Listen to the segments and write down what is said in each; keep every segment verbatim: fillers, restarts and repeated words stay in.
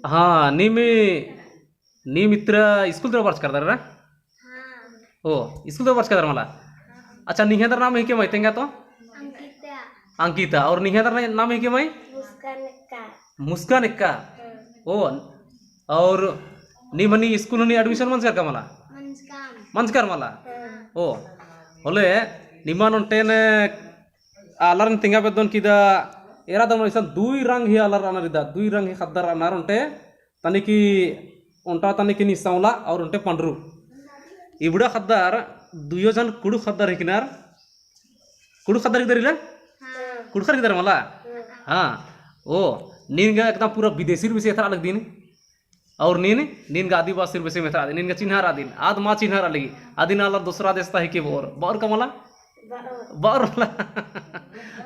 हाँ, नीम, नीम इत्रा स्कूल तरा बरचका रअदर रा? ओ, स्कूल तरा बरचका रअदर मला? अच्छा, निंग्है दरा नाम हिके मई तेंगा तो? अंकिता। अंकिता, और निंग्है दरा नाम हिके मई? मुस्कान एक्का। मुस्कान एक्का? हाँ। ओ, और नीम हनी स्कूल हनी admission मंजकर का मला? मंजकम। मंजकर मला? हाँ। ओ, होले, निमन ओन्टेन आलर तेंगा बेद्दोन किदा, एरा दम इसन दुई रंग ही आलर रअनर इदा, दुई रंग ही ख़द्दर रअनर ओन्टे, तनिकी ओन्टा तनिकी नी सांवला और ओन्टे पंडरू। इबड़ा ख़द्दर दुयो जन कुँड़ुख़ ख़द्दर हिकनर, कुँड़ुख़ ख़द्दर हिकदर इला? हाँ। कुँड़ुख़र हिकदर मला? हाँ। हाँ। ओ, नीन गा एकदम पूरा विदेशीर बेसे एथरा लगदिन। और नीन, नीन गा आदिवासीर बेसे एथरा दिम, नीन गा चिन्हा रअदिन, आद मा चिन्हा रआ लगी, अदिन आलर दोसरा देश ता हिके बओर, बओर का मला? बओर। बओर मला।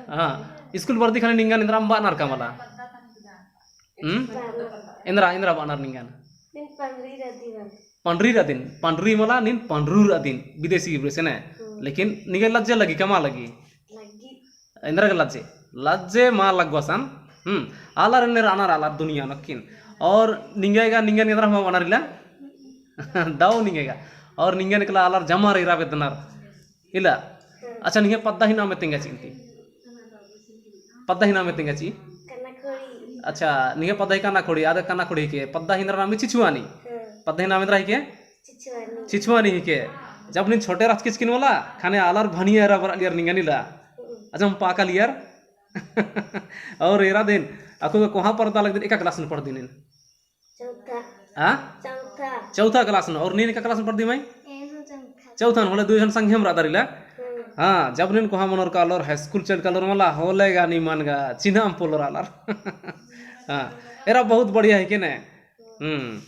हाँ, स्कूल बरदी ख़ने निंगन एन्दरा अम्बा नर का मला? हम्म? एन्दरा, एन्दरा बअनर निंगन? नीन पंडरी रअदिन। पंडरी रअदिन, पंडरी मला नीन पंडरू रअदिन, विदेशी बेसे ने। हम्म। लेकिन निंगा लज्जे लगी, का मा लगी? लग्गी। एन्दरा गे लज्जे, लज्जे मा लग्गो असन। हम्म, आलर एन्ने रअनर आलर दुनिया नू अक्किन। और निंगा गा, निंगन एन्दरा हूँ बअनर इला? दव निंगा गा। और निंगन एकला आलर जम्मा एरा बेद्दनर। इला? हाँ। अच्छा, निंग्है पद्दा ही नामे तेंगा चिई इन्ती? पद्दा ही नामे तेंगा चिई? कनाखोड़ी। अच्छा, निंग्है पद्दा ही कनाखोड़ी, आद कनाखोड़ी हिके। पद्दा ही एन्दरा नामे चिछुआनी। हाँ। पद्दा ही नामे एन्दरा हिके? चिछुआनी। चिछुआनी हिके। जब नीन छोटे रहचकी चिकिन मला, ख़ने आलर भनिया एरा बरआ लियर निंगन इला। हम्म। अजम पाका लियर। और एरा दिन, अक्कु कोहाँ पढ़ता लगदिन, एका class नू पढ़दिन नीन? चौथा। हाँ? चौथा। चौथा class नू। और नीन एका class नू पढ़दी मई? एन हूँ चौथा। चौथा नू, होले दुई जन संगे में रअदर इला। हम्म। हाँ, जब नीन कोहाँ मनोर कालोर, high school चल कालोर मला, होले गा निमन गा, चिन्हा अम्बा पोल्लोर आलर। हाँ, एरा बहुत बढ़िया हिके ने। हम्म।